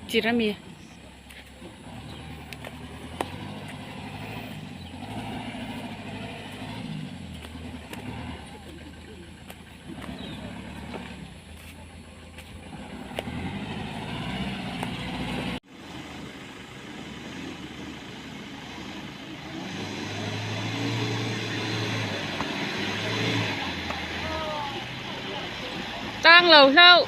Chir ami. Tang lo hlauh.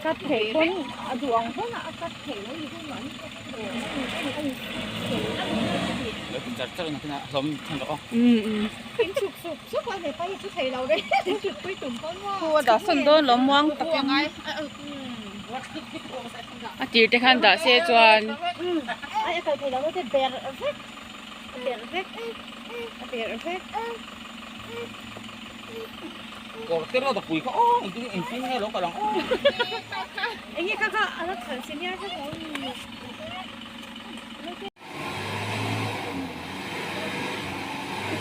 Cut thei pawn a duh ang pawn a cut thei lo ni A tir te khan dah se chuan.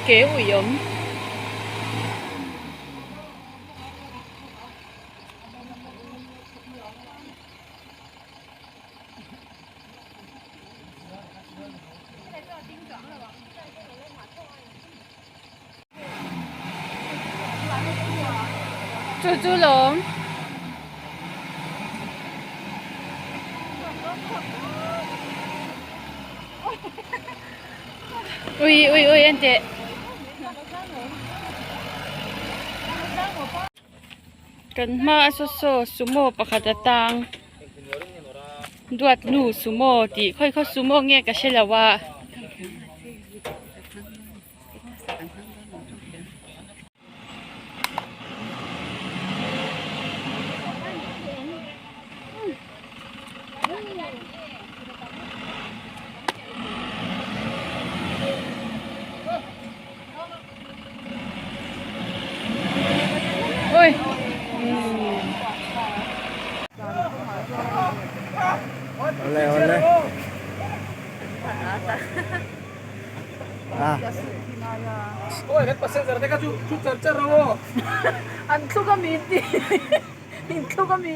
Ke ui awm. Chu chu lawm. Ui ui ui en teh. Kan hma a saw saw sumo pakhat a tang duat nu sumo tih khawi khaw sumo nge ka hre lo a. Ôi. Ole ole. Ah. An thluk a mi ti in thluk a mi.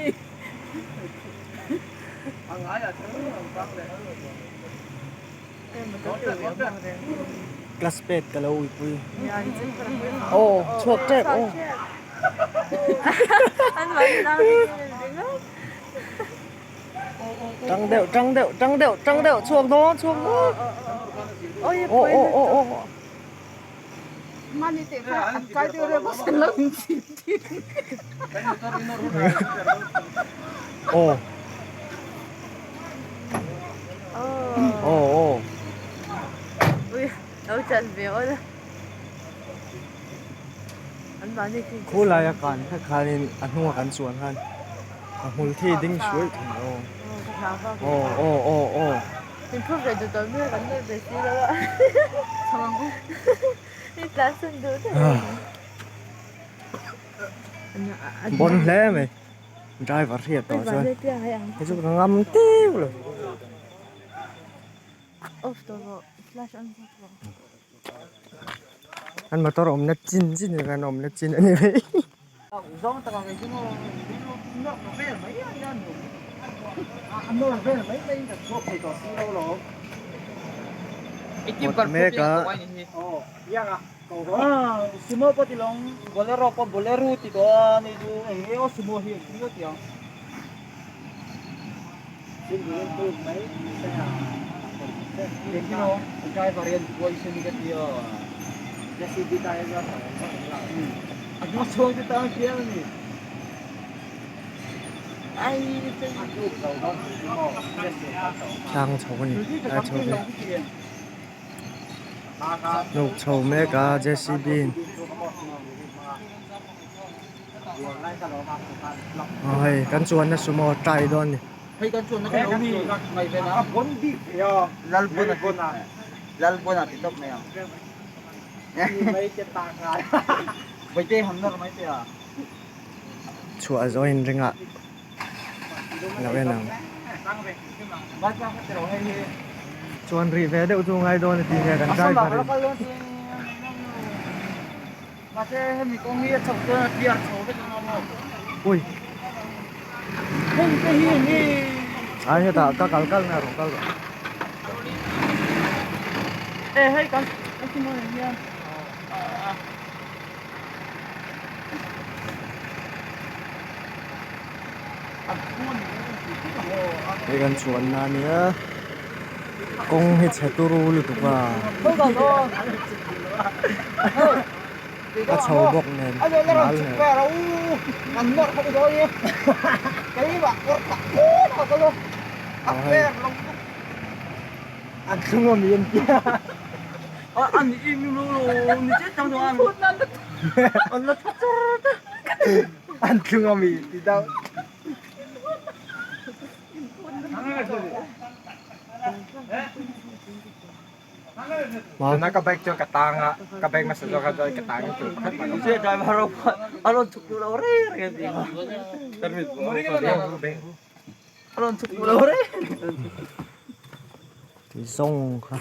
Class pet ka lo uipui. Aw chhuak tep aw. Tang deuh tang deuh tang deuh tang deuh chhuak dawn chhuak dawn. Aw aw aw aw. Aw. Aw aw. Khulai a kan kha khanin a hnunga kan chuan khan a hmul thi ding suai thei aw. Aw aw aw aw. Bon hle mai driver hriat tawh chuan hei chu ka ngam tiu lo. An motor awmna chin chin hi kan awmna chin a ni mai. Kawt mek a. Tlang chho a ni tlai chho hi hnuk chho mek a J C B in aw hei kan chuanna sumo try dawn a ni. Chhuah zawh in ringah lo en ang. Chuan rih ve deuh chu ngai dawn a ti nge kan driver in. Ui. Ai hetah ka kal kal na rawn kal rawh. Hei kan chuanna a nia kawng hi chhe turu lutuk a a chho bawk nen nal nen. An thlung ami ti deuh. Tuna ka bike chu ka tang a, ka bike hmasa zawk a chuan ka tang chu khat mah Ti zawng kha.